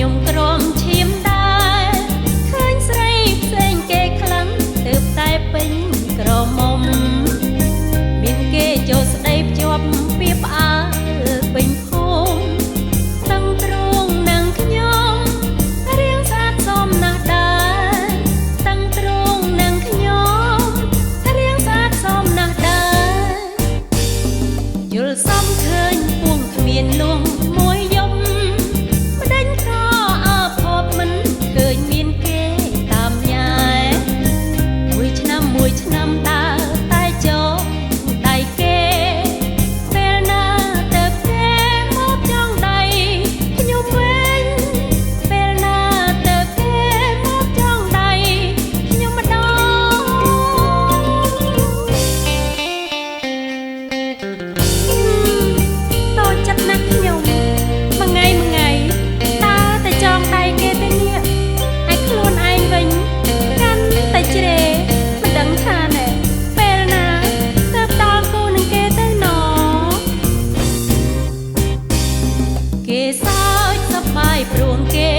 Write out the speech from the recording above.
ខ្ញុំក្រំឈាមដែរឃើញស្រីផ្សេងគេខ្លាំងទើបតែពេញក្រមុំមានគេចូលស្ដីភ្ជាប់ពីផ្អើលពេញភូមិតាំងទ្រូងនឹងខ្ញុំរៀងស្អាតសមណាស់ដែរតាំងទ្រូងនឹងខ្ញុំរៀងស្អាតសមណាស់ដែរយល់សំឃើញពួងគ្មានលួងមួយយំម្ដេចក៏អើភពមិនឃើញមានគេតាមញ៉ែមួយឆ្នាំមួយឆ្នាំតើតែចងដៃគេពេលណាទៅគេមកចងដៃខ្ញុំវិញពេលណាទៅគេមកចងដៃខ្ញុំម្ដងតូចចិត្តណាស់ខ្ញុំមួយថ្ងៃមួយថ្ងៃតើតែចងដៃគេទេនេះឯខ្លួនឯងវិញកាន់តែជ្រេមិនដឹងថាណែពេលណាទៅដល់គូនឹងគេទៅណគេសើចសប្បាយព្រោះគេ